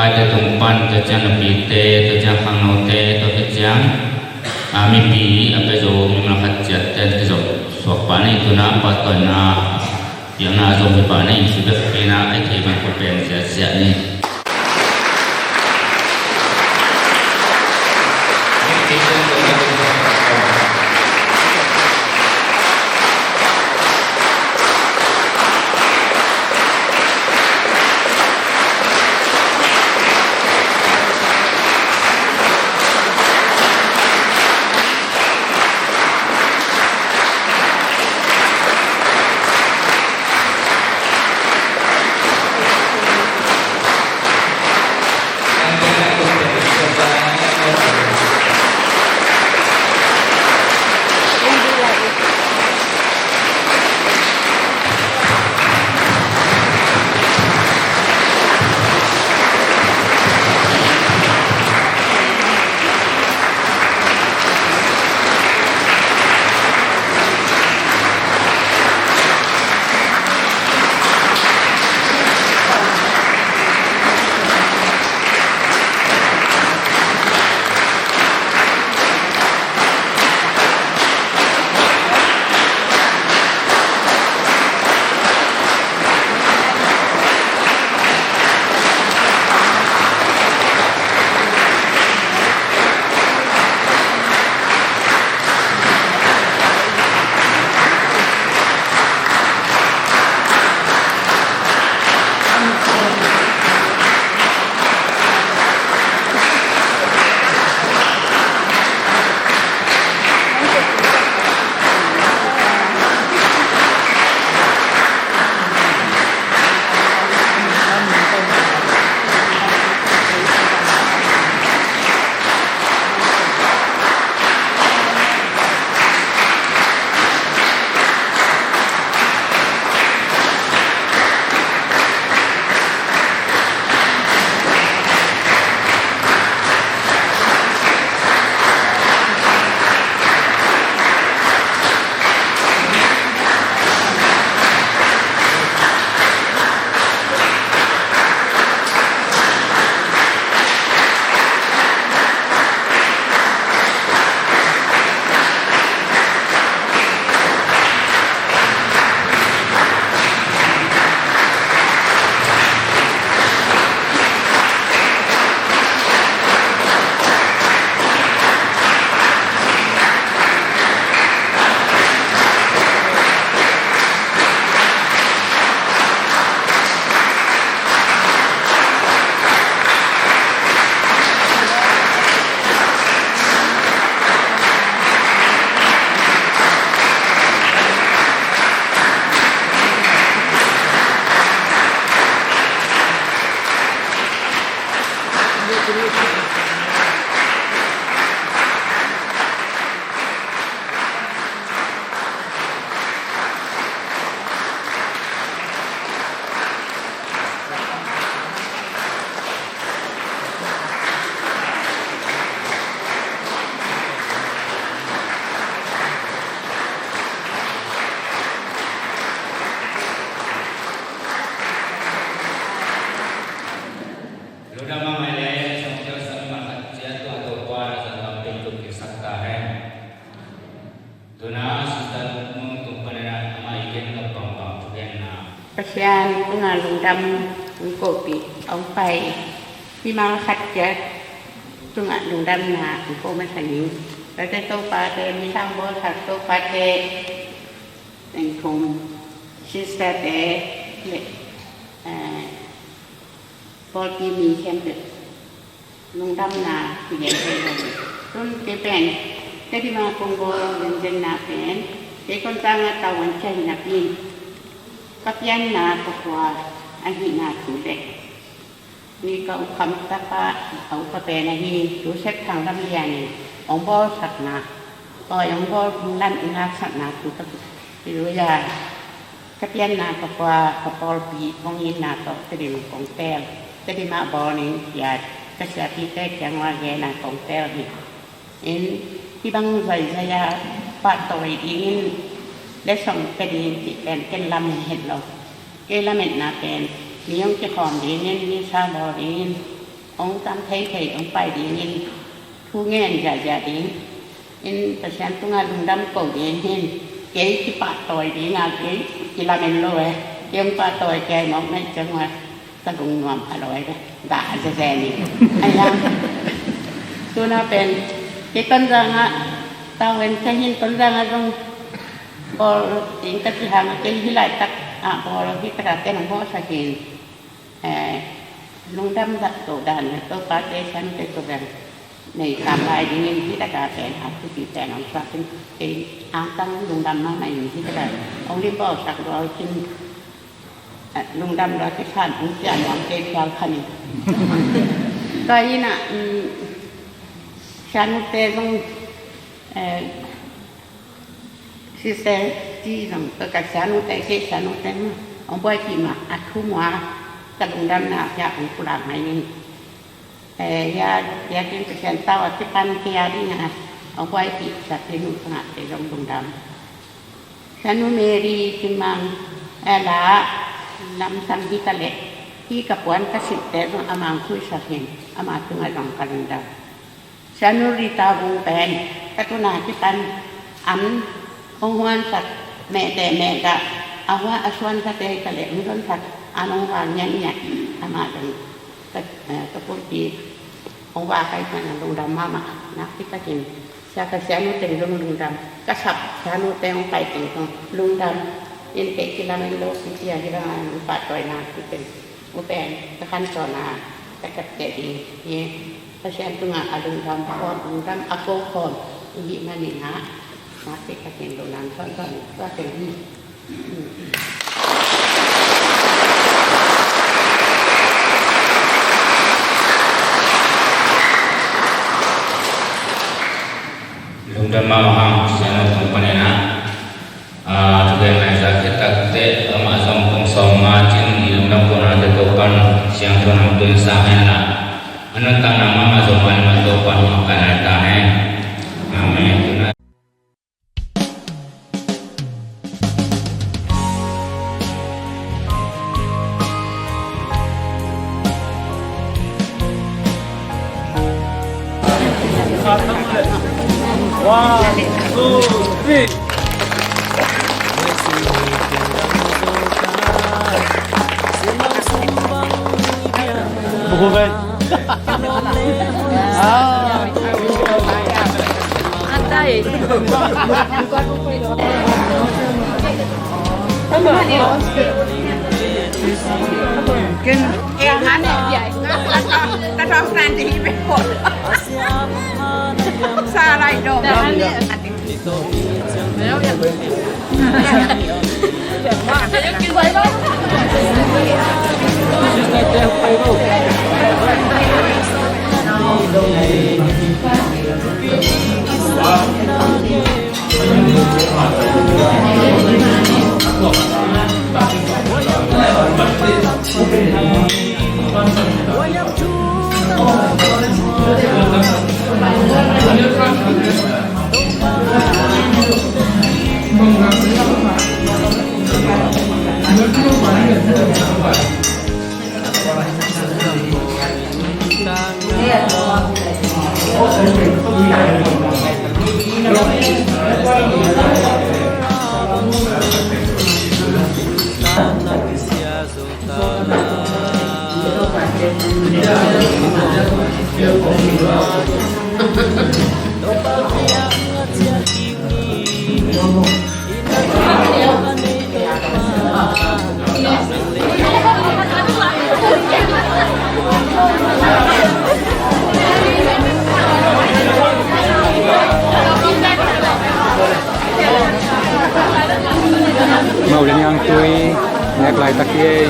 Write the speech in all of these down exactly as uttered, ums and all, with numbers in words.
Te tung pan, tua ciang napite, tua ciang khangnote, tua khit ciang, a, mipi a pia zo mimal khat ciat ten kizom suak pah ni. Tuna pastor in a piakna zom hi pah ni. Sibek pina ai thei bang ko pen ziahziah ni. Lungdam mahmah le, sawm keu sawm khat ciat tua Topa na zang lam pei tuk kiksak ta hen. Tuna Sister Nung tung panin ah amah i gen nop bangbang thugenna. Pasian tungah lungdam hong kohpih hong pai mimal khat ciat tungah lungdamna hong ko masa ning. Tate topate, mihing bawlsak topate, Zing Thum sisterte le, eh, pawlpi mi khempeuh lungdamna kigen thei lo. Tun kei pen Tedim a kong bawl zenzenna pen kei Tonzang a tavuan cia hi napi in ka pianna ka khua ahihna thu le ni ka ukham tapa a upa pen ahi Joseph Thang Lam Lian in hong bawlsakna, aw, hong bawl, hong lam i ngaksakna thu ka kipia. Ka pianna ka khua, ka pawlpi kong itna tawh Tedim kong teel, Tedim ah bawl ning, cia ka siapite kiang ua genna kong teel hi. In, hih bang zaizai a pahtawi dingin letsong pia ding cih pen ken lamet het lo. Kei lametna pen mi hong kikhawm dingin, misa bawl dingin, Hong tam thei thei hong pai dingin thu ngen ziahziah ding in Pasian tungah lungdam ko ding hi. Kei kipahtawi ding a, kei kilamen lo e. Kei hong pahtawi kei mawk na i ciang ua, ka lungnuam a lawi ve. Dah a zeze ni. Ahi hang, tuna pen kei Tonzang ah, tavuan ka hin Tonzang ah zong bawl ding ka ci hang, kei hih laitak ah bawl, hih takah ken hong bawlsak hi. Eh, lungdam zat to dan le Topa te, Sianute to beng nei tam lai dingin hih takah pen a thupi pen hong suak in, kei angtang lungdam mahmah in hih takah hong lim bawlsak lua cin, eh, lungdam lua ci san hong cia nuam kei phial khan in. Tua hi na, um, Sianute zong, eh, Sister Ci zong, ka, ka Sianute, kei Sianute mah hong buaipih mah a thu mua, ka lungdamna hiah hong pulak mai ning. Eh, hiah, hiah kin Pasian tau a kipan kei a ding a hong buaipih Sianute nu tungah kei zong lungdam. Sianu Mary Cin Mang, eh, la lamsang hi ta leh, hih ka puan ka sipte zong amah hong khuisak hi in, amah tungah zong ka lungdam. Sianu Rita Vung pen ka tuna kipan an hong huansak, mehteh mehgah a hua a suan ka tei ka leh hong zonsak an hong vak ngiatngiat, amah zong ka, eh, ka pulpit hong vak ahi manin lungdam mahmah. Nakpi takin sia ka Sianu teng zong lungdam, ka sap Sianute hong pai teng zong lungdam. In kei kilamen lo kici a, hih bangah hong pahtawina kipia uh pen ka khantawn a ka tatkeh ding hi. Pasian tungah a lungdam khawm, lungdam a ko khawm i hih manin ah, nakpi takin lungdam thawnthawng tua pen hi. Lungdam mahmah hang, Sianu tung panin ah. Ah, tu dai ngai za khit tak teh, amah zong kong sawm nga cin i lungdam kona te Topan siangtho nam tuin sang hen la. A nuntakna mahmah zong mah in mah Topan hong kai lai ta hen. Amen. One, two, three. Buku kai. Ah. Antai. Ken. Eh, ngane, ya. Ka tawh nanti ibe ko. Salai dong. Mau le niang tui nek laitak hi ei.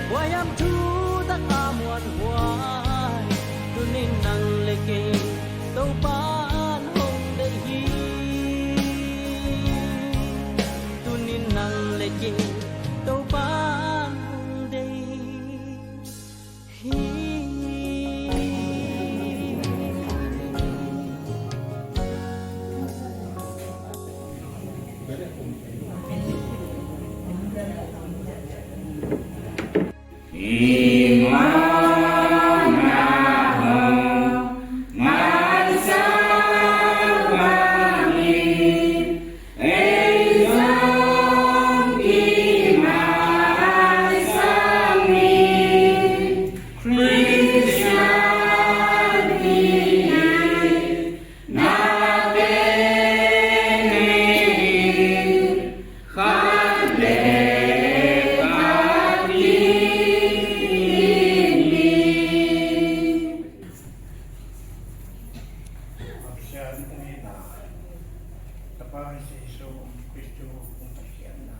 Huaiam thu tak a muanhuai, tunin nang le kei Topa an hong deih hi. Tunin nang le kei Topa an hong deih hi. Pasian hong itna, Tapa Jesu Khristu hong Pasian na,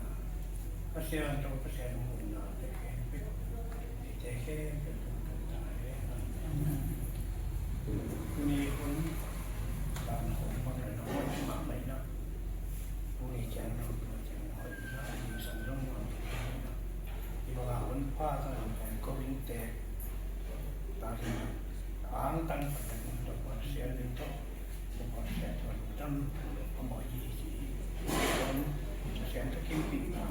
Pasian to Pasian hong itna te khempeuh, te khempeuh hong tun ta hen. Tuni hun dan hong mang le na hong mang mai na. Tuni ciang na, tuni ciang na, na, i sang zong na, i bang a hun pha ta na, ko in te, ta rin na, ang tang ta na, to Pasian in to. Pasian tawh lungdam a mawh hi ci hi. Pasian tawh kimpihna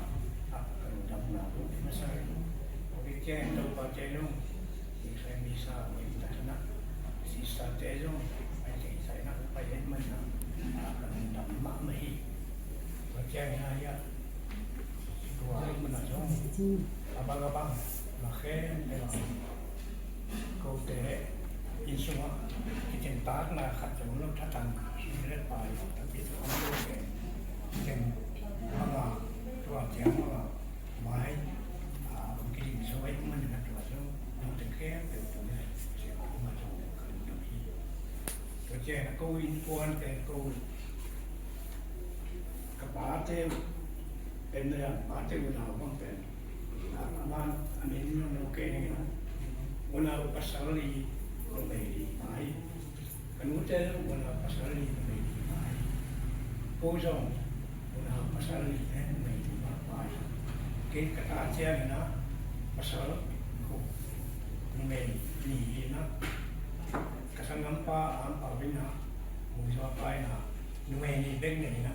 ah ka lungdamna uh i masa hi. Kawlgam ciang Topa ciang zong Israel misa a hoih tak na, sister te zong a theihsakna uh pai het man na, ka lungdam mahmah hi. Tua ciang hi a, tua mana zong abang abang na khempeuh kote inn sungah kicingtakna khat zong lo, thatang hi le pai lo, tapi tua om lo pen kicing banga, tua ciang banga mai, a, om kicing so ai man na tua zong om teng khempeuh tua le siang a om a zong ka lungdam hi. Tua ciang a ko innkuan pen ko ka pate uh pen na, pate uh nau bang pen, a, aman a min nong lo kei ning a, unau pasal li, numei li mai. Ka nute zong unau pasal li, numei li mai. Ko zong unau pasal li le numei li mai. Kei ka ta ciangin a pasal guk, numei nih hi na. Ka sanggampa a ampau in a, muzaw pa in a, numei nih bek nei na.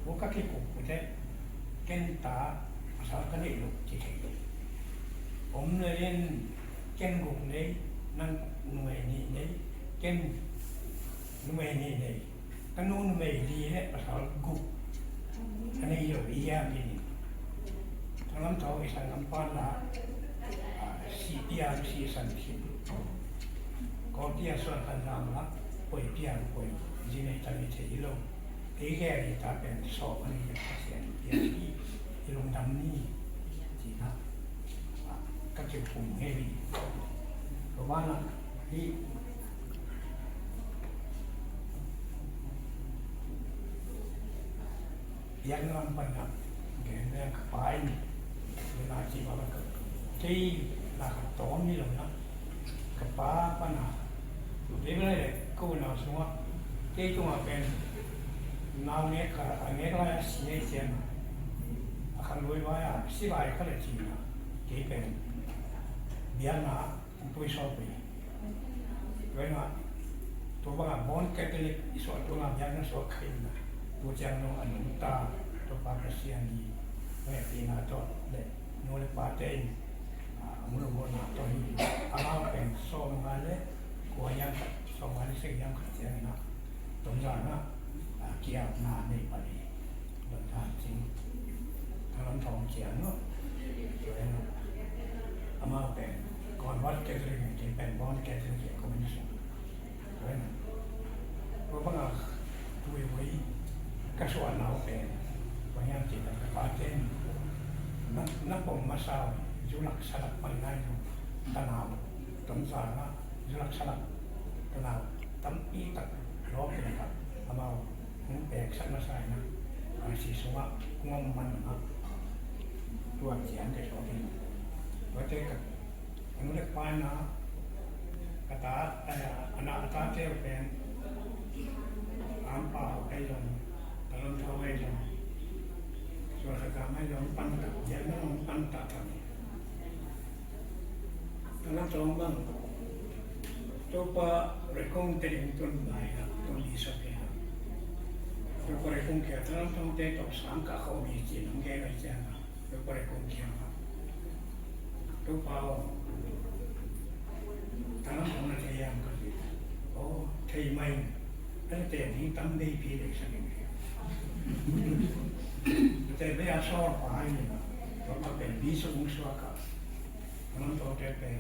Ko ka kikup uh teh, ken ta pasal ka neih loh ci thei lo. Om le in ken guk nei, nang numei nih nei, ken numei nih nei. Ka nu numei li le pasal guk ka nei lo i hiam in. Ka lam tawh i sanggampa la, a, si piang si san si. Kawlpi a suan khan zang la, poi piang poi, zi nei ta ni thei lo. Kei gel i ta pen sawh a ni a Pasian piang i, i lungdam ni, ci na. A, ka keu kum he hi. Ko ba na, hi. Biakna lam pan na, gen le ka pa in, na ci ba ka, kei na ka tawm ni lo na, ka pa pan na, kei le ko na sungah, kei tungah pen, nau ngek ka, a ngek lai a si ei cian, a khan lui vai a, si vai ka le ci na, kei pen, biakna, An pui sawpui. Tua in ah, tua bangah Bon Catholic i suah tua bangah biakna suak kha in ah, tua ciang dong a nungta, tua pa Pasian i hehpihna tawh le nu le pate in, ah, a mu lo mawhna tawh hi. Amau pen sawmnga le kua hiam khat, sawmnga le sek hiam khat ciangin ah, Tonzang ah, ah, kiapna nei pah hi. Tonzang cing. Thangam thawng ciang no. Tua in ah, amau pen Convert Catholic, kei pen Bon Catholic, kei communist. Tua in ah, tua bangah tui vui ka suahna uh pen, tua hiam cih leh ka pate'n na, na pom masa uh, zulak salak pan nai uh, tanau Tonzang ah zulak salak Ka nau tampi tak lawk in a khat amau hong peksak masa in a, a si sungah kong om man in a, tua cian ka suak in. Tuate ka, ka nu le pa in a, ka ta, a, a na a tate uh pen Ampau ahi zong, Talam Thau ahi zong, Suan Kha Kam ahi zong, pan tak, cian na zong pan tak tak. Ka na tawng bang, Topa Rekong te ding tun lai na, tun ni sa ke na. Topa Rekong kia, Talam Thau te tawh sang ka khawm hi ci nong gen ai ciang na. Topa Rekong kia na. Topa aw, Talam Thau na thei hiam ka ci. Aw, thei mai. Ka na te ding tam dei pi dei sa ding. Ka te dei a sawl pa hi na. Topa pen bi sa ung suak ka. Talam Thau te pen,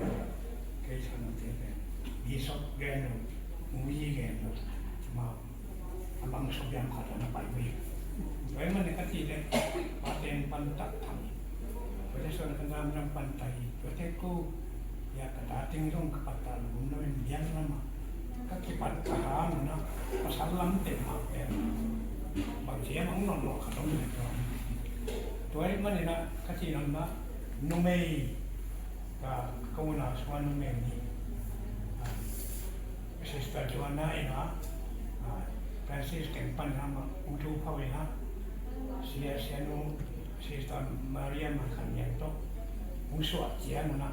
kei sa na te pen, Bishop gen lo, Muyi gen lo, ma, a bang sop yam khat na pai ui. Tua ahih manin ka cih leh, pa ten pan tak tham. Tua leh Suan Kha Kam zong pan tak hi. Tua leh ko, ya ka ta teng zong ka pat tak lo, no in biang lam ah. Ka kipat ka hang na, pasal lam te mah pen. Bang ci hiam hong nawn lo khat om leh tua. Tua ahih manin a, ka cih lam ah, numei, ka, ka unau sungah numei nih. Ah, Sister Joanna in a, ah, Francis teng pan in a, ma, hong tu pau in a, Sia, Sianu, Sister Maria Makhan Niang tawh, hong suah ciang in a,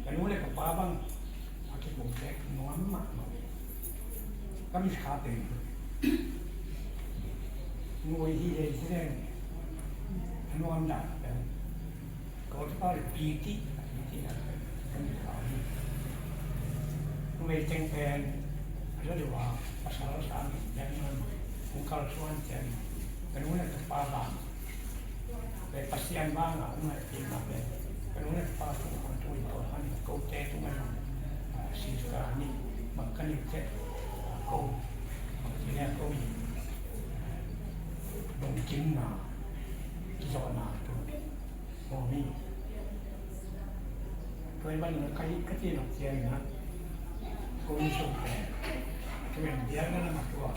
ka nu le ka pa bang, a kipumtek nuam mahmah. Ka mi kha teng. Nuai hi hei hi leng. A nuam dan pen. Ko te pa le piti, piti na. Ka mi kha hi. Numei teng pen. A lo deuh a, pasal sang, yan man. Kong kalsuan ciang. Ka nu le ka pa bang. Tua Pasian vang a, um a, pi ma pen. Ka nu le ka pa tung a, tung in ko han, ko te tung a, ah, sister nih, bang ka nih te, ah, ko, bang ci leh ko in, lungkimna, kizawhna tung, ko mi. Tua ahih manin ka, ka cih nop ciangin a, ko mi sung pen, tua in biakna lam a tua,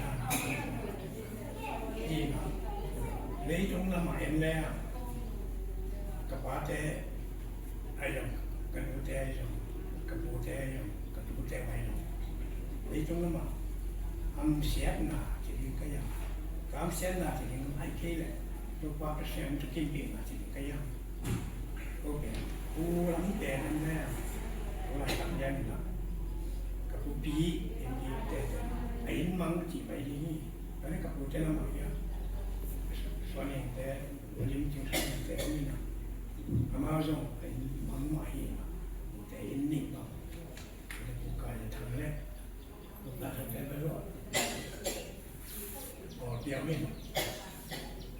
Hi na, leitung lamah en le ah, ka pate ahi zong, ka nute ahi zong, ka pute ahi zong, ka tute ahi zong, leitung lamah hamsiatna ci ding ka hiam, ka hamsiatna ci ding ahih kei leh Topa Pasian tawh kipiakna ci ding ka hiam. Ko pen, ko lam pen en le ah, ko laitak lian in ah, ka pupi, en ding te, a inn mang ci mai ding hi. Ka ne ka pute na mang hia. Suan Ing te, Lim Cing Suan Ing te om in a. Amau zong a inn mang mah hi in a. Pute inn nih bang. Ka ne pu Kai Thang le. Pu Kai Thang te bel lo. Aw, piau in.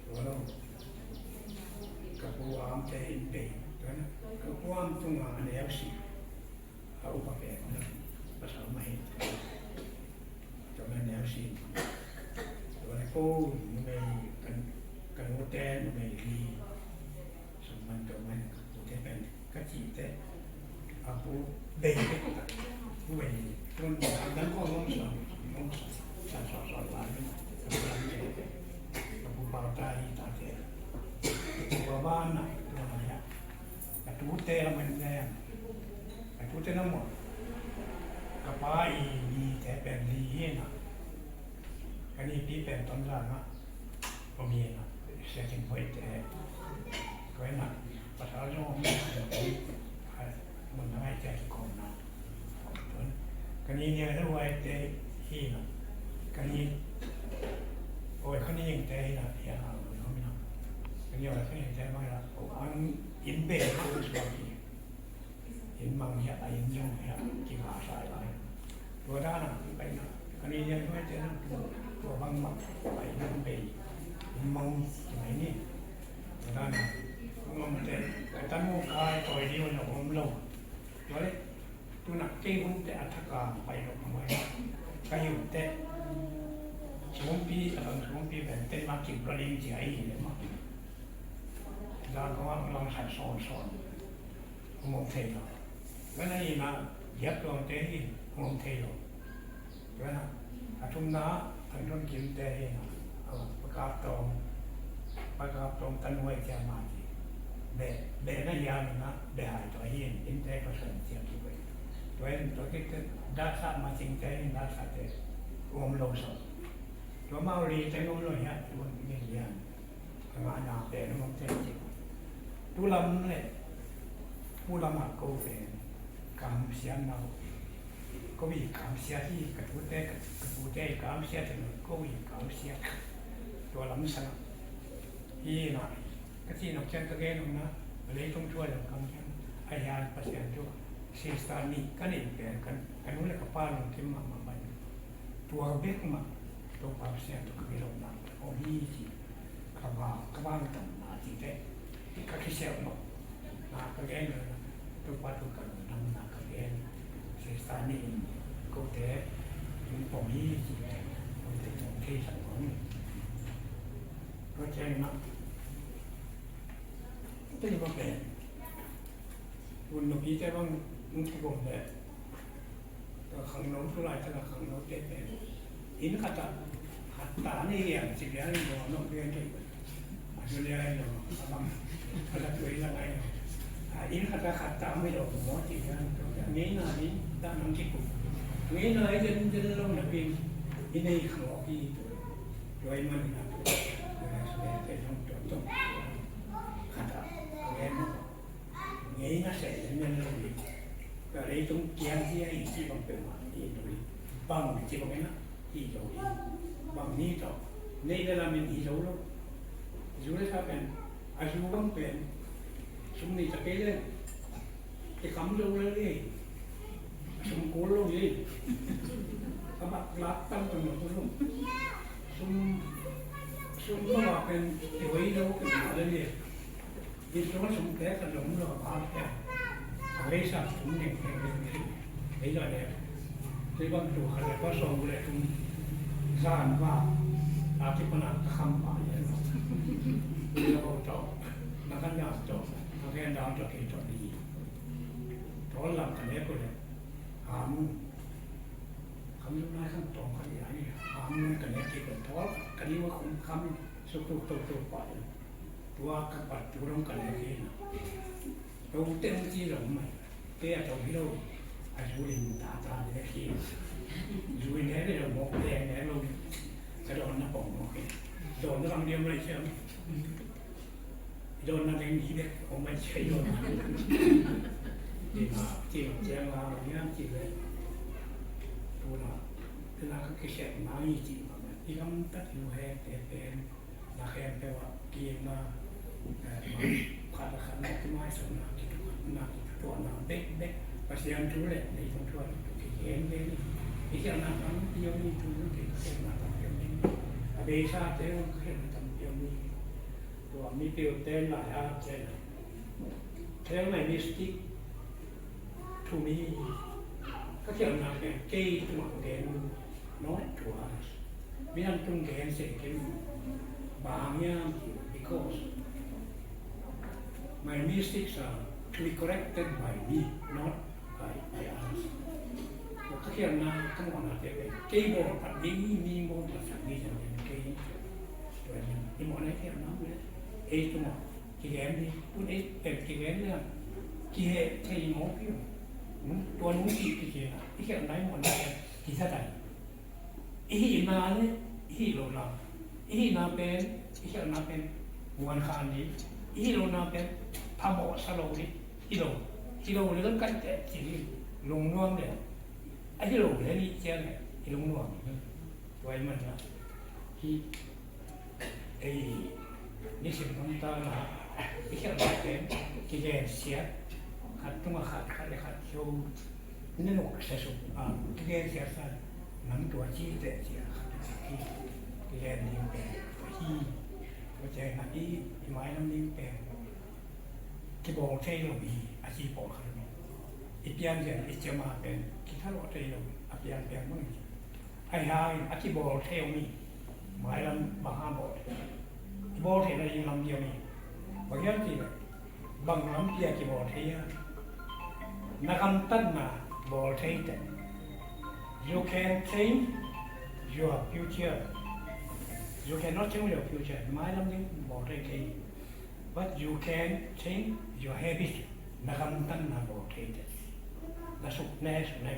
Tua lo. Ka pu Am te inn bei. Ka pu Am tung a ne au si. A upa pen na, pasal mah hi. Tua mah ne au si. Tua ne ko numei kan, kan ute numei li. Sum man tua mah ne ka pute pen ka ci te. A pu bei te ka. Pu bei. Tua ne a dan ko long sa, long sa, sa sa sa la. Ka pu pau ta hi ta te. Tua ba na, tua na ya. Ka tute lam en leng. Ka tute na mawh. Ka pa i nite pen li hi na. Ka nipi pen Tonzang ah om hi na. Sia Cin Phoih te. Ko hi na. Pasal zong om hi na. Mun na ngai te kikawm na. Ka ni nia le huai te hi na. Ka ni, oi, ka ni ing te hi na, hi na, oi, ka ni oi, ka ni ing te mai la. Oi, an inn be ka suak hi. Inn mang hi a, inn zong hi a, ki nga sai lai. Tua dan a, pai na. Ka ni nia le huai te na, tua bang mah, pai na be. Inn mang, ki mai ni. Tua dan a, tua mah te, ka tan mu kai, toi di wan om lo. Tua le, tu nak kei hun te a thak a pai lo ka mai. Ka hiu te. Sumpi, a bang sumpi ben te ma ki bra ling ci ai le ma. Zan ko ma long sai son son. Mong thei lo. Ka na i na, yap long te hi, mong thei lo. Tua na, a thumna, Thang Thon Kim te hi na, a, Pa Kap Tawng, Pa Kap Tawng tanu hi cia ma ci. Beh, beh na hiam na, beh hai tua hi in, in te ko san cia ki beh. Tua in tua ki te, da sa ma cing te in, da sa te, om lo so. Tua ma uli te om lo hiam, tua ni hiam. Ka ngahna pen a mawk tek cih. Tu lam le pu lamah ko pen kamsiatna uh. Ko i kamsiat hi, ka tute, ka, ka tute i kamsiat hi, ko i kamsiat. Tua lam sang hi na, ka cih nawk ciang ka gen uh na, leitung thu a lam kam ciang. A hian Pasian thu, sister nih ka neih pen, ka, ka nu le ka pa lungkim mahmah mah. Tua bek mah, Topa Pasian tawh ka kilawmna om hi ci. Ka va, ka vangtamna ci teh. Ka kisialh mah. Na ka gen lo na. Topa tawh ka lungdamna ka gen. Sister nih in kote in pom hi ci. Kote pom thei sak pom. Tua ciang na. Tei va pen. Vun nupi te bang, nung kibom le. Ka khangno tu lai ta ka khangno te te. Inn khat ah, khat ta ni hiam ci lian lo no lian te. A tu lian lo, a bang. A la tu ila ngai lo. A inn khat ah khat ta mi lo mo ci lian lo. Ngeina ni, ta nang ci ku. Ngeina i den den lo na pin. I nei khlo ki tu. Tua i man na tu. Tua i man na tu. Khat ah, ngeina. Ngeina se nen lo hi. Ka leitung kiang hi a hi ci bang peuhmah hi lo hi. Bang ci bang ina hi lo hi. Bang ni tawh. Neih le lam in hi lo lo. Zu le sa pen. A zu bang pen. Sum ni ta kei le. Kikam lo le hi. Sum kul lo hi. Ka bak lak tam tam lo sum. Sum, sum ka bak pen. Kihoi lo kikam le hi. Israel sum te ka lawm lo a pa te. A lei sa sum neng neng neng neng. Ei lo le. Tui bang tu kha le pa sawm le tum. Zan ba. A ti pa na ka kham pa le. Ei lo to. Na ka na to. Na ka na to ke to ni. To lam ka ne ko le. Ham. Kham lu na kham tong ka ni ai. Ham ka ne ke ko to. Ka ni wa khum kham. Su tu tu tu pa le. Tua ka pat tu dong ka lek hi na. Tua te hong ci lo mai. Te a tua hi lo. A zu in ta ta lek hi. Zu in lek lo mok lek lek lo. Ka dawn na pong mok hi. Dawn na lam diam lai siam. Dawn na leng hi lek ong mai ci dawn na. Ci ma, ci ma, ci ma, ci ma, ci ma. Tu na. Tu na ka kisiat ma ngi ci ma. I lam tat lu he te pen. Na khempeuh ah kihna, eh, khat le khat na kimaisakna, kituahna, kituahna bekbek, Pasian thu le leitung thu a lam kigen ve ni. I khialhna tampi om ni, thu zong kei ka khialhna tampi om ni. A beisa te zong ka khialhna tampi om ni. Tua mi piu ten lai a ten. Tell my mistake to me. Ka khialhna pen kei tungah gen, not to us. Midang tung gen seh kei. Bang hang hiam? Because my mistakes are to be corrected by me, not by, by others. Ka khialhna, ka mawhna te pen kei bawl pat ding, mi bawl pat sak ding, kei. Tua hi, i mawhna i khialhna le ei tungah kigen ding, tun ei pen kigen ding a, kiheh thei mawk hi. Tua nung cih kikhen a, i khialhna i mawhna pen kiza tai. I hihna le i hih lohna, i hihna pen, i khialhna pen muan khan ding, i hih lohna pen phamawh sa lo ding. Hi lo, hi lo le kan kaih teh ci ding, lungnuam le, a hi lo le nih ciang le i lungnuam. Tua ahih manin ah hih ei nisim hong tangin ah i khialhna pen kigensiat, khat tungah khat, khat le khat zo, na nuksa suk a kigensiat sa, nang tua ci teh ci a khat tungah khat kigen ding pen tua hi. Tua ciangin ah i, i mailam ding pen kibawl thei lo hi, a ci pawlkhat hi. I pianzia, i ciama pen kithalawh thei lo, a pianpian bang hi. Ahi hangin a kibawl thei om hi. Mailam bang hang bawl thei? Kibawl theihna ding lampi om hi. Bang hiam cih leh bang lampi a kibawl thei hiam? Na gamtatna bawl thei teh. You can change your future. You cannot change your future. Mailam ding bawl thei kei. But you can change your habit. Na gamtatna bawl thei te. Na suk ne suk ne.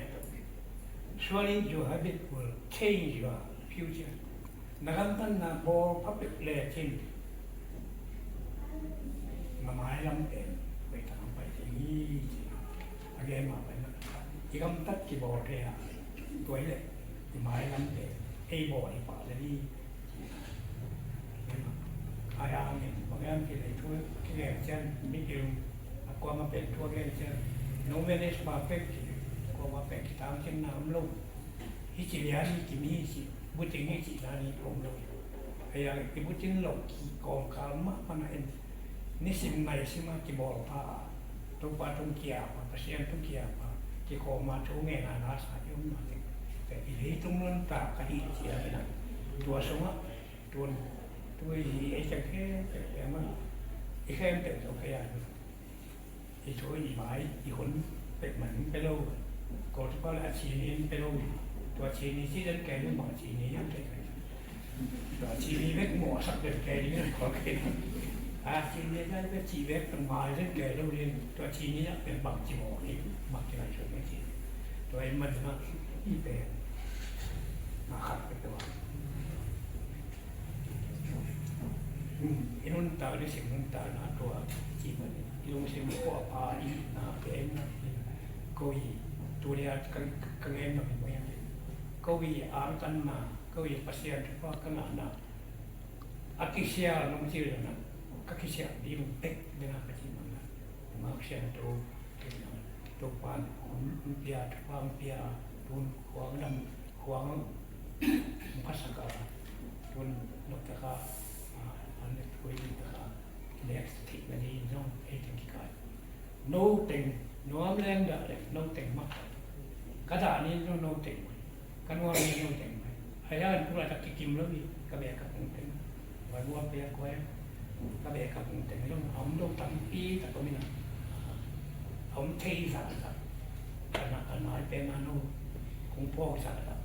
Surely your habit will change your future. Na gamtatna bawl pha peuh lecin na mailam pen hoih tak hong pai ding hi, ci. A gen mah pai na, i gamtat kibawl thei a, tua hi leh i mailam pen ei bawl hi pah lel hi, ci. Ai a hong in bang hiam cih leh thu kigen ciang mipil a kuamah pen thu a gen ciang no man is perfect, ci. Kuamah pen kitangcinna om lo. Hi ci lian hi, kim hi ci, buting hi ci dan hi om lo. Hei a i buting lo kikawm kal mahmah na en. Nisim naisim a kibawl pha a, Topa tung kiap a, Pasian tung kiap a, kikhawm a thu ngen a na sa i om na ding. Te i leitung nuntak ka hih ciangin a, tua sungah tun tui hi ei ciang khempeuh pia mah. I khempeuh tawh kei a i thu i mai i hun peuhmah in pe lo. Ko tu pa le a chini in pe lo. Tua chini ci den kei lo, bang chini in pe kei. Tua chini vek mawh sak den kei ding ko kei. A chini dai pe ci vek tang mai den kei lo ding. Tua chini a pen bang ci mawh ding, bang ci lai sun ding ci. Tua i man na i pen na khat pe tua. I nuntak, nisim nuntakna tua ci mah ni. I lungsim khua pha i na pen na. Ko i tu dia ka, ka ngen na mah. Ko i angtanna, ko i Pasian thupha ka ngahna. A kisial nong ci na, ka kisial ding bek dena ka ci mah na. Ngak siang tu, Topa hong pia, Topa hong pia, tun khuang dam, khuang hong phasak a, tun nop taka, a, an le tui taka, next thik na ni zong ei teng kikai. No teng, nuam leng dah leng, no teng mak. Ka dah ni no, no teng. Ka nuam ni no teng mai. Ai a, an pula tak kikim lo ni, ka bek ka pung teng. Wai buak pia kuai. Ka bek ka pung teng lo, a om lo tampi tak om ina. A om thei zahzah. Ka na, ka nai pen a no. Kung pawk zahzah.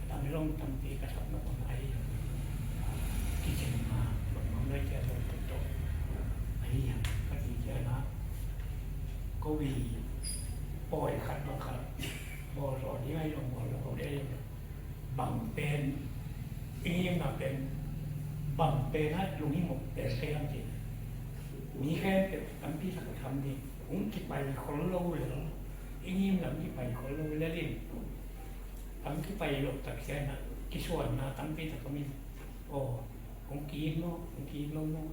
Ka dam lo tampi ka sap na om ai. Kicin ma, bang om lai kia lo tuk tuk. Ai a, ka ti kia na. Ko wi, pawi khat bang khat. Bawl zaw ding a i zong bawl lo ding a i zong. Bang pen, i ngimna pen, bang pen a lunghimawh pen kei lam ci. Mi khempeuh tampi tak a tham ding. Hong kipai khol lo lel. I ngimna hong kipai khol lo lel in. Tam kipai lo tak ciang a, kisuanna tampi tak om in. Aw, hong ki-it maw, hong ki-it lo maw,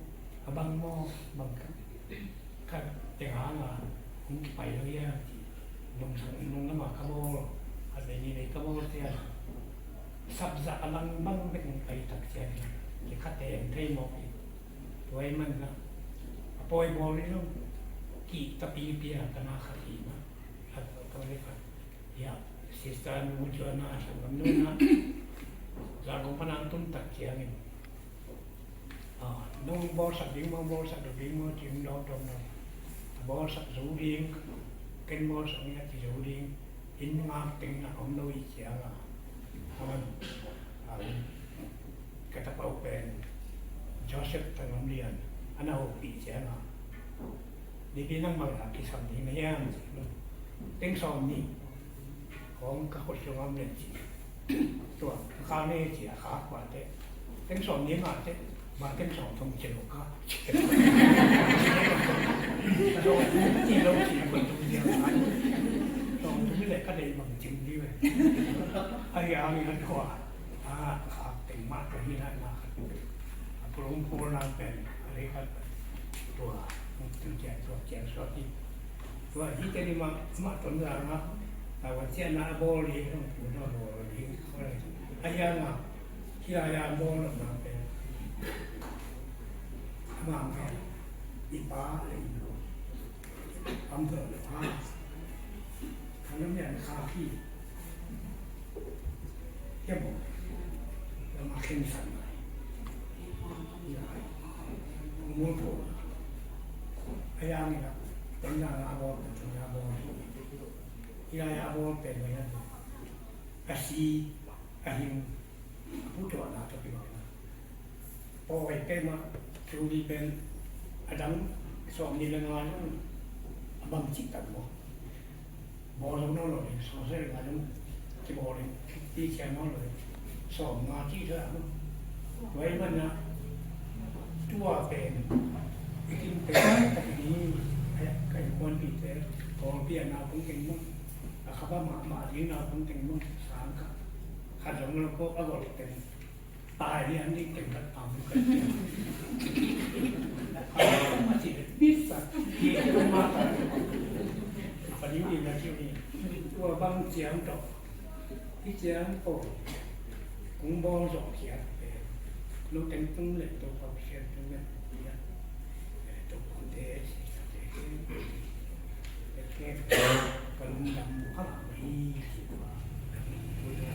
a bang maw, bang ka, ka teng hang a, hong kipai lo ia, nung sang, nung lam a ka bawl, a vei ni vei ka bawl cia, sapzah a lang bang bek hong pai tak cia, kikha teng thei mawk hi. Tua ahih manin a, a pawi bawl hi lo, kihta pipi a, ka na khat hi mah, a, a, a, a, Ia, sister nu Joanna, sanggam nu na. Zan kong pan ang tun tak ciangin. Ah, nong bawlsak ding maw, bawlsak lo ding maw, ci hong dawng dawng dawng. Bawlsak zo ding, ken bawlsak ning a ci zo ding. Inn ngak teng na om lo i ciang a. Aman, ah, ka tapau pen Joseph Thangam Lian, a na hopih ciang a. Nipi nang bang a kisam ding na hiam ci. Teng sawm nih. Kong ka khut sung om le ci. Tua, ka khak ne ci a khak ba te. Teng sawm ni ma te. Ma teng sawm thum ci lo ka. Sawm thum ci lo ci ko tung dia ma. Sawm thum le ka dei bang cing di we. Ai ang i kan khua. A, khak teng ma ka hi na na. A pulung pul na pen. A le ka tua. Tung cia tua cia suak i. Tua hi te ni mah, mah ton zang a, a, wan ciah na a bawl hi, hong pu na bawl hi, a hiang a, hi lai a bawl na pen. A mang pen, i pa le i nu. Am pen le pa. Ka lam yan kha hi. Hiam maw? Lam a khen san mai. Hi lai. Mul pu. A yang ina, teng na a bawl, teng na a bawl. Hi lai a bawl pen mai na. A si, a hing, a putuahna tawh kibang na. Pawi pen mah, thu ni pen a dang sawm ni le nga zong a bang cih tak maw? Bawl lo nawn lo ding, sawm sia le nga zong kibawl ding, ti sia nawn lo ding, sawm nga cih tak maw? Tua ahih manin tua pen i kim pen tak hi. Ka innkuanpihte pawlpi a naupang teng maw, a khapa mahmah ding naupang teng maw, sang khat, khat zong lo ko a gol teng tai lian ding teng khat pang khat. A mah ci le bit sa, hi ma ta. Paling ni na ci ni. Tua bang ciang tawh, hi ciang tawh kong bawl zawh khiat pen, lo teng tung le Topa Pasian tung le, Topa te, Topa te, ka lungdam kha la hi.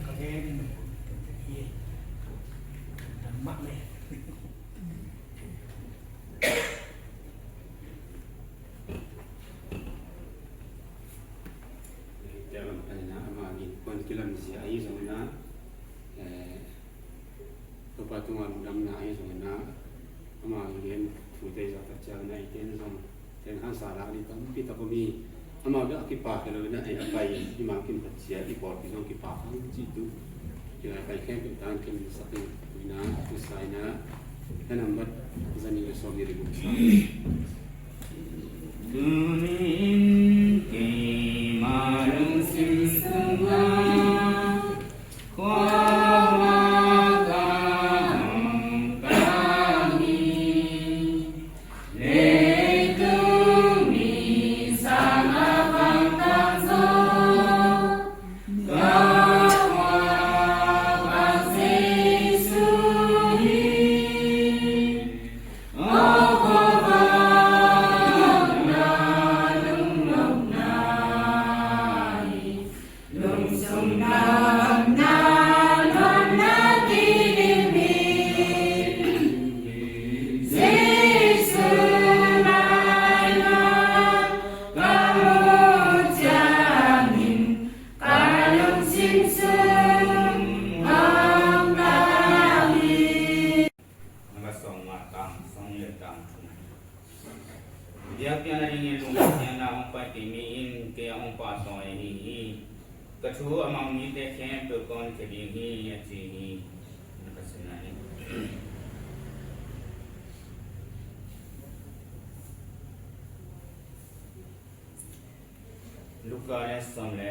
Ka gen hi. Lungdam mah le. Tua lam panin ah, ama innkuan kilamzia ahi zongin ah, eh, Topa tungah lungdamna ahi zongin ah, ama i gen thute zahtak ciangin ah, eite in zong ten khansa lak ding tampi tak om hi. Amau dah a kipak hi lo in ah, a pai, i mangkim khat ciang i pawlpi zong kipak hang cih tu. Kilai pai khempeuh tangkim sak in, tu in ah, tu sa in ah, na nambat zanih le sawm ni le guk sa. Tuni-in keima lungsim sungah khuavak a hong tang hi. Leitung mi sang a vangtang zo, ka khuavak Jesu hi. Number sawm nga tang, sawm ni le tang thum. Biakpiakna dingin lungdamna hong pai kei mi in kei a hong pahtawi ahi hi. Ka thu a mang mite khempeuh ka honkhia ding hi, a ci hi. Na ka sinna hi. Luka le sawm le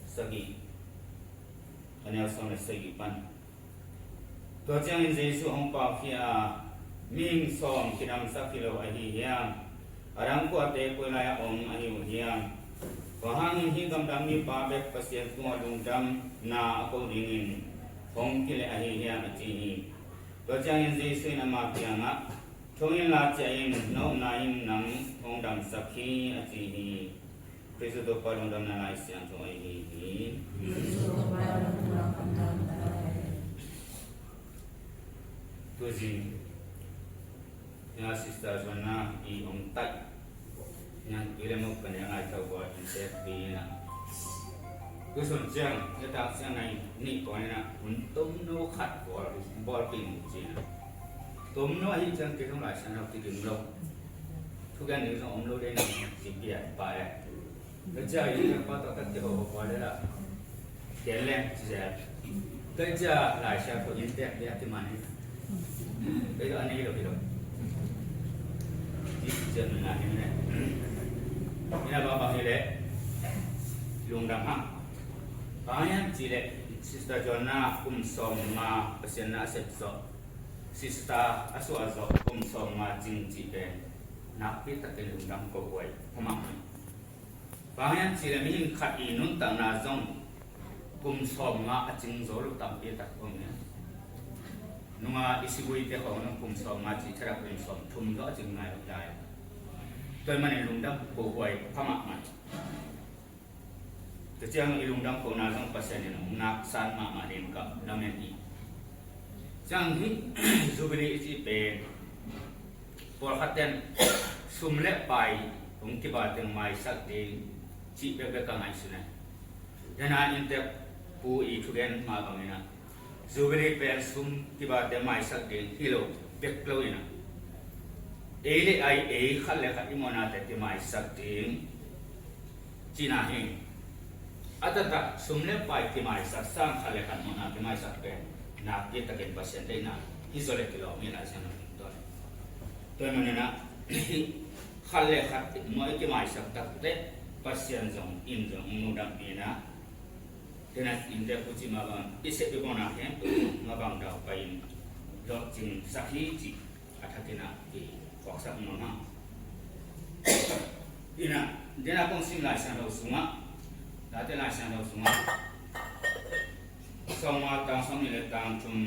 sagih, a neu sawm le sagih pan. Tua ciangin Jesu hong paukhia a, mihing sawm kidamsak hi lo ahi hiam? A dang kuate koi lai-ah om ahi uh hiam? Bang hangin hih gamdang mipa bek Pasian tungah lungdamna a ko dingin hong kileh ahi hiam? A ci hi. Tua ciangin Jesu in ama kiangah, thong inla, ciah in, na upna in nang hong damsak hi, a ci hi. Khristu Topa lungdamna Lai Siangtho ahi hi. Tuzing ina Sister Joanna i hong taih niang tui le muk ka ne ngai tau bua in tek pi ina. Tusun ciang na tak ciang nai nih kua ina hun tum no khat bawl bawl ping ci ina. Tum no ahi ciang kei zong Lai Siangtho kidim lo. Thugen ding zong om lo le na ci pian pa e. Ka cia i ka pa tawh ka ti ho ho pa le la. Ken leng ci zel. Ka cia Lai Siangtho in tek tek ti man hi. Ka i ka anei lo hi lo. Ci ci zel man na hi ne. Ina ba ba hi le. Lungdam hang. Bang hiam ci le Sister Joanna kum sawm nga Pasian na a sep zawh. Sister a suah zawh kum sawm nga cing cih pen nakpi takin lungdam ko huai phamah hi. Bang hiam cih leh mihing khat i nuntakna zong kum sawm nga a cing zo lo tampi tak om hi. Nunga i siguite khawng zong kum sawm nga cih thadap kum sawm thum zo a cing ngai lo dai. Tua ahih manin lungdam ko huai phamah mah hi. Tua ciang i lungdam khona zong Pasian in hong naksan mahmah ding ka lamen hi. Ciang hi Jubilee i cih pen pawlkhat ten sum le pai hong kiba teng maisak ding cih bekbek ka ngaihsun a. Hena inntek Pu i thugen mah bangin ah, Jubilee pen sum kibate maisak ding hi lo bek lo in ah, ei le ei, ei khat le khat i mawhnate kimaisak ding cihna hi. A taktak sum le pai kimaisak sang, khat le khat mawhna kimaisak pen nakpi takin Pasian deihna hi zaw leh kilawm hi, Lai Siangtho in tua. Tua ahih manin ah, khat le khat mawh i kimaisak takteh Pasian zong in zong lungdampi in ah, tena innte pu cih mah bang i sep i mawhna khempeuh mah bang daupai in lawhcingsak hi cih a thakin ah kiphuaksak nuam hang. In ah, tena kong sim Lai Siangtho sungah, Late Lai Siangtho sungah, Sawltak tang sawmnih le tang thum,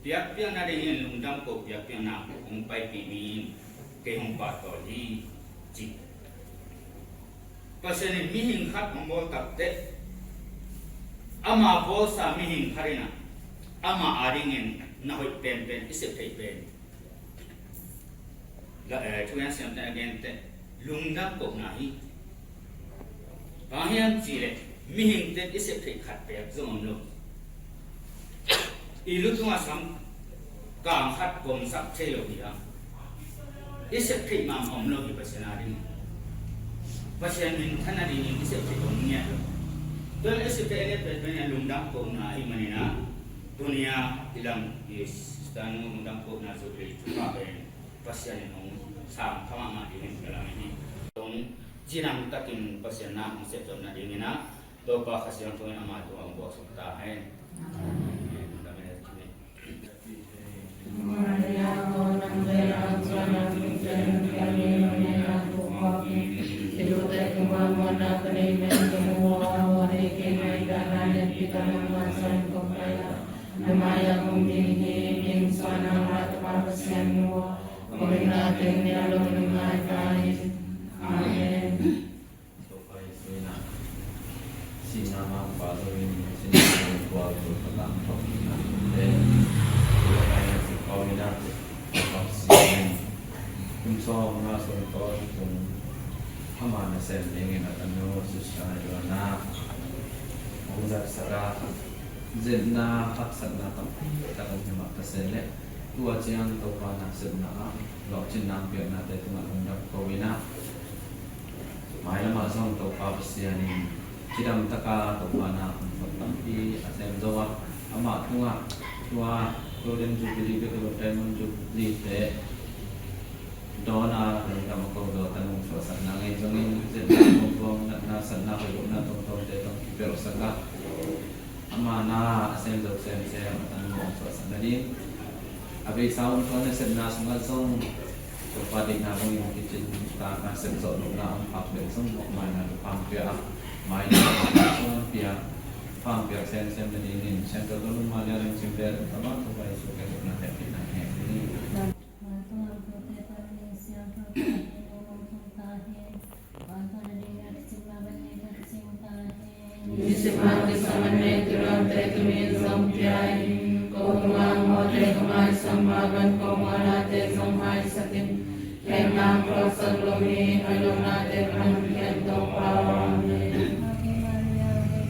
biakpiakna dingin lungdam ko, biakpiakna hong paipih mi in kei hong pahtawi hi, ci. Pasian in mihing khat hong bawl takteh, ama bawlsa mihing khat in ah, ama adingin na hoih penpen i sep theih pen, la, eh, Thugen Siamte a gente lungdam kohna hi. Bang hiam cihleh mihingte i sep theih khat pek zong om lo. I lu tungah sam kang khat pomsak thei lo hi a, i sep theih mahmah om lo hi Pasian ading. Pasian minthan nadingin i sep theih om ngiat lo. Tua i sep theih a lian penpen a lungdam kohna ahih manin ah, tuni a i lam i Sister Nu lungdam kohna Jubilee thupha pen Pasian in hong sang pha mahmah dingin ka lam hi. Hong cidam takin Pasian na hong sepzom nadingin ah, Topa Kha Siangtho in ama tungah hong bawlsuk ta hen. Amen. Amen. Topa Jesu in ah, sihna mangpa zo in, sihna mangpa zo in, ka tang thok in ah, te, tua ka in ah, si pau in ah, Topa Pasian in, kum sawm nga sawm tawn kum, ama nasem dingin a tanu Sister Joanna hong zatsak a, zetna haksatna tampi tak om hi mah ta se leh, tua ciang Topa nasepna ah lawhcinna hong piaknate tungah lungdam ko in ah, mailam ah zong Topa Pasian in cidam taka Topa na hong phuat tampi a sem zo a, amah tungah tua Golden Jubilee bek lo, Diamond Jubilee te dawn a, lungdam a ko daw, tanu suahsatna ngei zongin, zetna tuamtuam, natna satna hoih lohna tuamtuamte tawh kipelhsak a, ama na a sem zo semsem a tanu hong suahsak nading, a beisa om tua nasepna sungah zong Topa deihna hong in kicin ta, a sep zawh lohna om khak bel zong mawhmaina Topa hong pia a, maina Topa hong pia, hong piak semsem nadingin Siangtho Tonu Maria lungsim bel Topa, Topa Jesu Khrih na hehpihna heh ni. Ni simah kisam an nei, tu lawmte tuni zong pia in, ko tungah mawhte ka maisak mah bang ko mawhnate zong maisak in. Khemna hong tuaksak lo mi, a lawmnate pan Topa aw. Amen. Ave Maria, Ave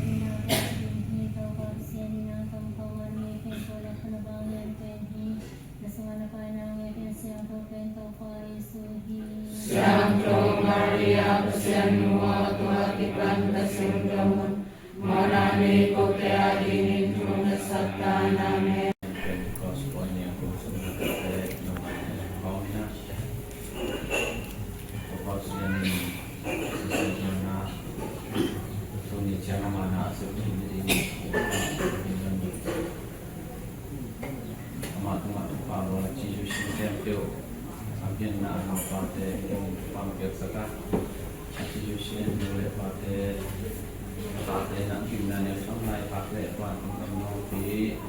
Maria, Ave Maria, Ave Maria. Na sungah na paina ngekin a siangtho pen Topa Jesu hi. Siangtho Maria, Pasian nu aw, tua kipan ka siangtho mun, mawhna nei kote adingin thu na sak ta in. Amen. Pentecost puan ni a kum sung na kate na paina kong na. Topa Pasian in Sister Joanna tuni ciang ama na a sep theih nadingin amah tungah thupha bawl a, Jesu sin khempeuh a pianna a naupate in thupha hong piaksak a, a Jesu sin nu le pate, pate na pimna neu thang lai pate le pate hong kam nawngpi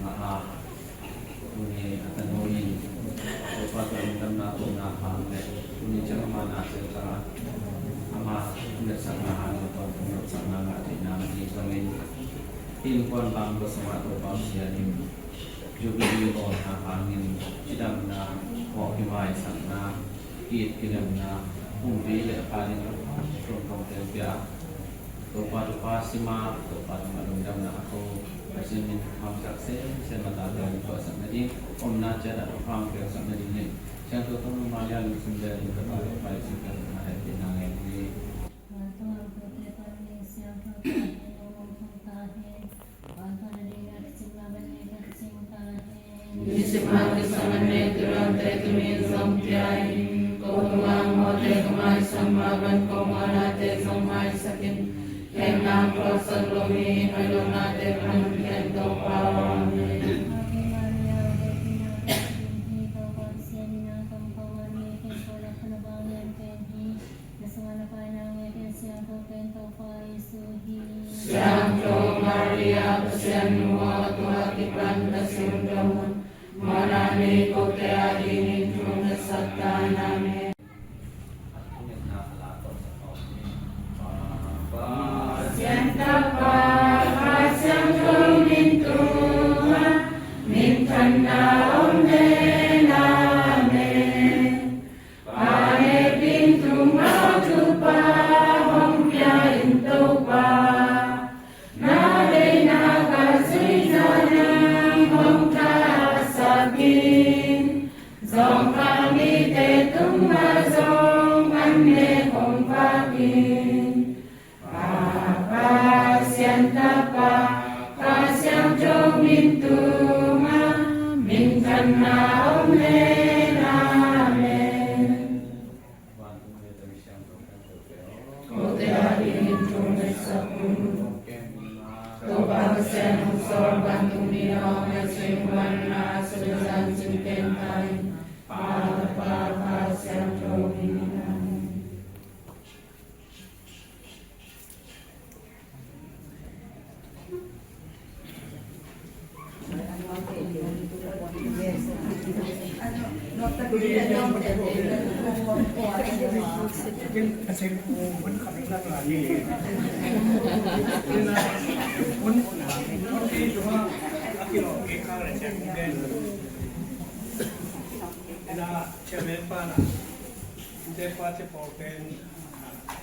ngah a, tuni a tanu in Topa tawh lungdamna kohna hang le tuni ciang ama na sep ta a, ama netsakna hang le tawh netsakna ngah theihna hi zongin, innkuan bang kua sungah Topa Pasian in Jubilee bawlna hangin cidamna, mawh kimaisakna, it kilemna, pumpi le a pa ding tuamtuamte pia a, Topa, Topa, sim a, Topa tungah lungdamna a ko, Pasian min hong sak semsem a, tate hong tuahsak nading, omna ciat ah hong piangsak nading hi. Siangtho Thong Maria lungsim bia ding, Topa, Topa, Jesuh Khrih tungah hehpihna ngen hi. Nisima kisam a nek turan te tuni zong pia in, ko tungah mawte ka maisak mah bang ko mawhnate zong maisak in. Ken nang khuasak lo mi, a lawmnate pan ken Topa. Amen. Ave Maria, ave pina, Topa Pasian na, kong pawang mi ken ko lak na bang ken hi. Siangtho Maria, Pasian nu aw, tua kipan ka siangtho mun, mawhna nei kote adingin thungetsak ta in. Amen. Pasian Tapa, Pasian Tho min tungah minthanna om hen. Amen. Pa ne pin tung a tupa hong pia in Topa. Na deihna ka zuizah nang hong thahsak in. Zawngkhal mite tungah zong an nek hong vak in. Pa, Pasian Tapa, Kha Siangtho min tungah minthanna om hen. Amen. Kote adingin thungetsak un. Topa Pasian hong sawl vantung mi nawng a cing vanna suzan cing ken ta in. Pa, Tapa, Kha Siangtho min. Amen. Ena chairman pa na, nte pa te pawl pen, ah,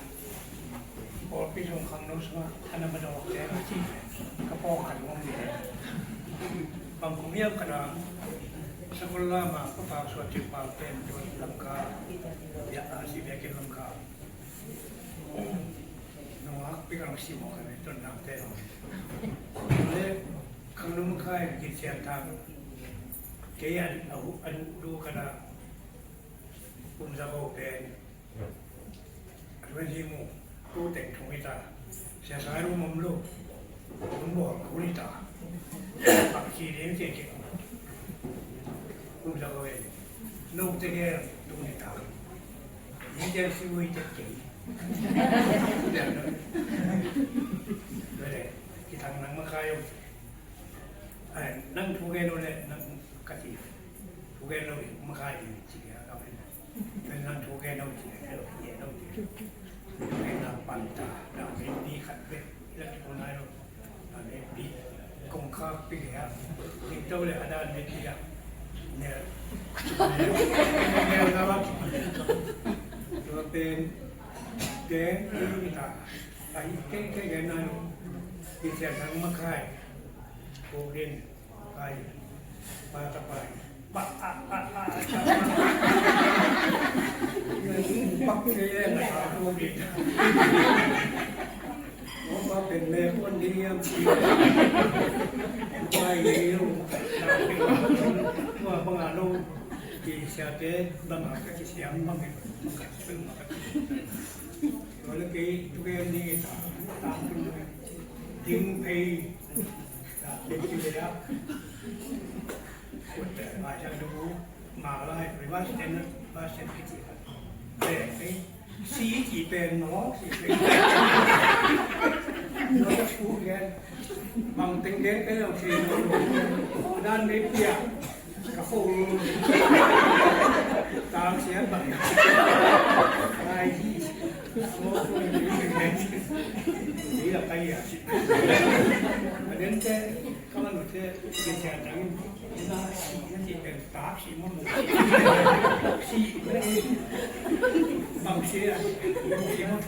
pawlpi sung khangno sungah a na madawk te a ci ka pawlkhat ngom ni. Bang kum hiam ka na sakol lama ka pau suat cin pau pen tu Lamka, ya a si biakin Lamka. Nungak pi kang si mo ka ne ton nam te no. Le khangno makai ki sian tang. Ke an au an du ka na. Kum za ko pen. Atuan hi mu. Ko teng thong ita. Sia sai ru mom lu. Kum bol ko ita. Pak si ding ke ke. Kum za ko pen. No te ke thong ita. Ni ke si ui te ke. Dede. Ki thang nang ma kai yo. Ai, nang thu ke no le nang ka ti. Thu gen lo ding, makai ding ci a ka pen. Pen nang thu gen lo ding, gen lo ding, gen lo ding. Thu gen lo pan ta, na pen pi khat pen, la ki ko nai lo. Na pen pi, kong kha pi le a. Pi to le a da pen pi a. Ne. Ne, ne, na ba ki. Tua pen, gen, pi ta. Ai, gen, gen, gen nai lo. Pi sia nang makai. Ko gen. Pai, pa ta pai. Pa, a, a, a, a, pa. Pak ke ye na sa ko di. Mo pa pen me ko di yam. Pai ye yo. Wa bang a lo. Ki sia te bang a ka ki siam bang a ka siam bang a ka. Ko le ke tu ke ni ta ta tu. Ding pei. Si ci pen no, si pen. No, si pen. Bang teng teng pen no, si no. Dan me pia. Ka fo. Tang sian bang. Ai hi. Ni la kai ya. Aden te, ka man te, ke sia tang. Na si, na si pen ta. Simon. Si, bang si a, Simon.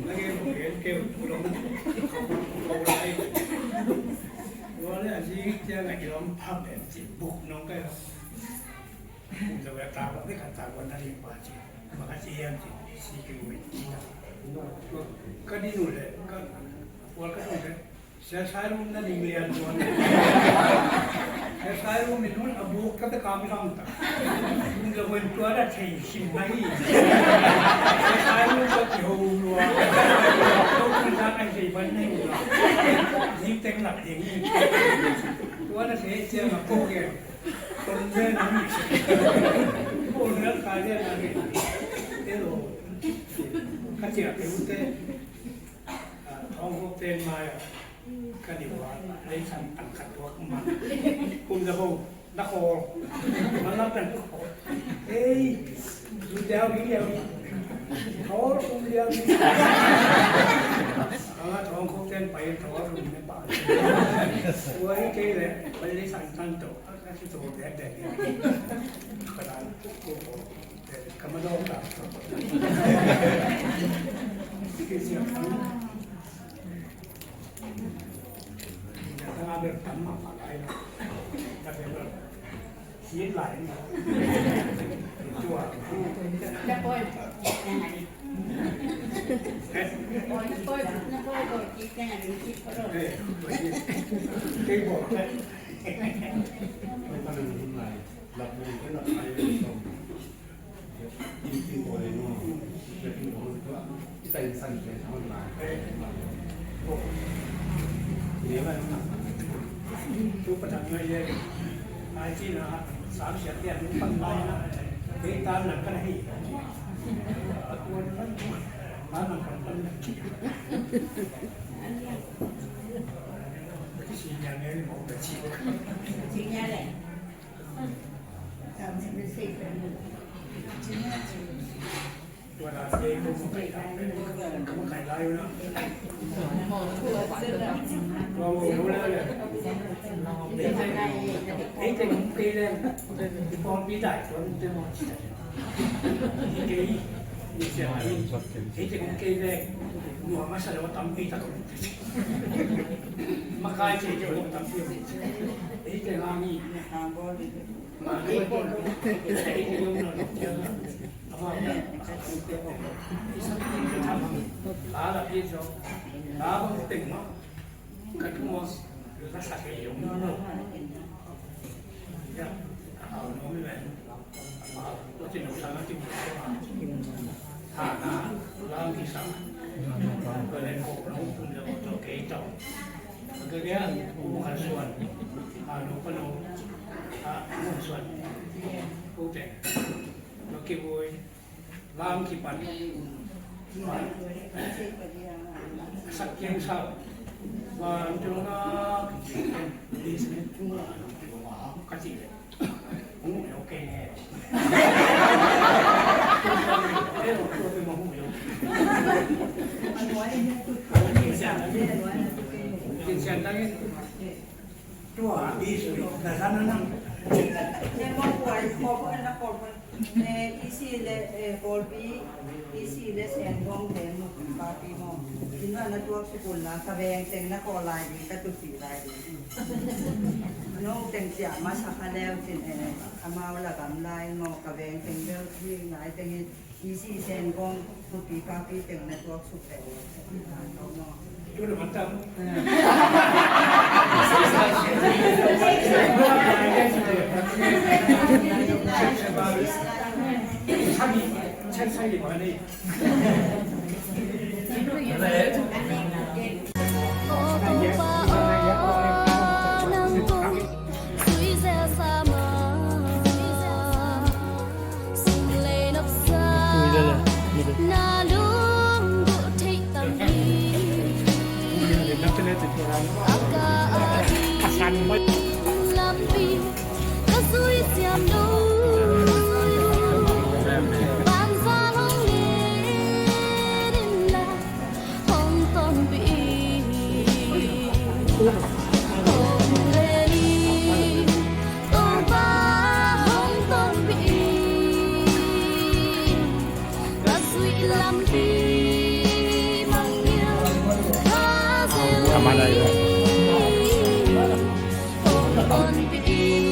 Lagi mo, kaya kaya tulong. Wala si kaya nga ilong pap, si buk nong kaya. Kung sa wala tawag, di ka tawag na rin pa siya. Makasiyan si, si Kiwit. Kanino le, ka, wala ka nung le. Sia Sai Lung na ning lian tuan. Sia Sai Lung min hun a buk ka ta kam sang ta. Kung la wen tua da thei sin na hi. Sia Sai Lung ka ki ho lua. Tua kun sa kai sei ban nei lua. Ni teng lak ding hi. Tua da sei sia ma ko ke. Kon wen na hi. Kon wen ka lia na hi. Hello. Ka tia ke u te. Hong Kong ten mai a, ka ni wa, lei san tang khat wa man. Kum da bo, na ko. Man na tan ko. Ei, du diau ni diau ni. Ko kum diau ni. Ala Hong Kong ten pai to kum ne pa. Wa i ke le, pai lei san tan to. Ka si to de de. Ka dan ko ko. Ka ma dong ta. Ki siap. Lam kipan. Sak kiang sau. Wan tu na. Ka ci le. Hong mu lo kei ne. Tua i sui na zan na nang. Ne mo kuai ko ko na ko ko. Ne i si le, eh, Kolpi, i si le Sen Gong te mu papi mo. Ina na tuak sukul na ka veng teng na ko lai ding ka tupi lai ding. Nong teng sia ma sa ka leu cin, eh, amau la gam lai mo ka veng teng leu cin lai teng i I si Sen Gong, Kuki Papi teng na tuak suk teng. Ing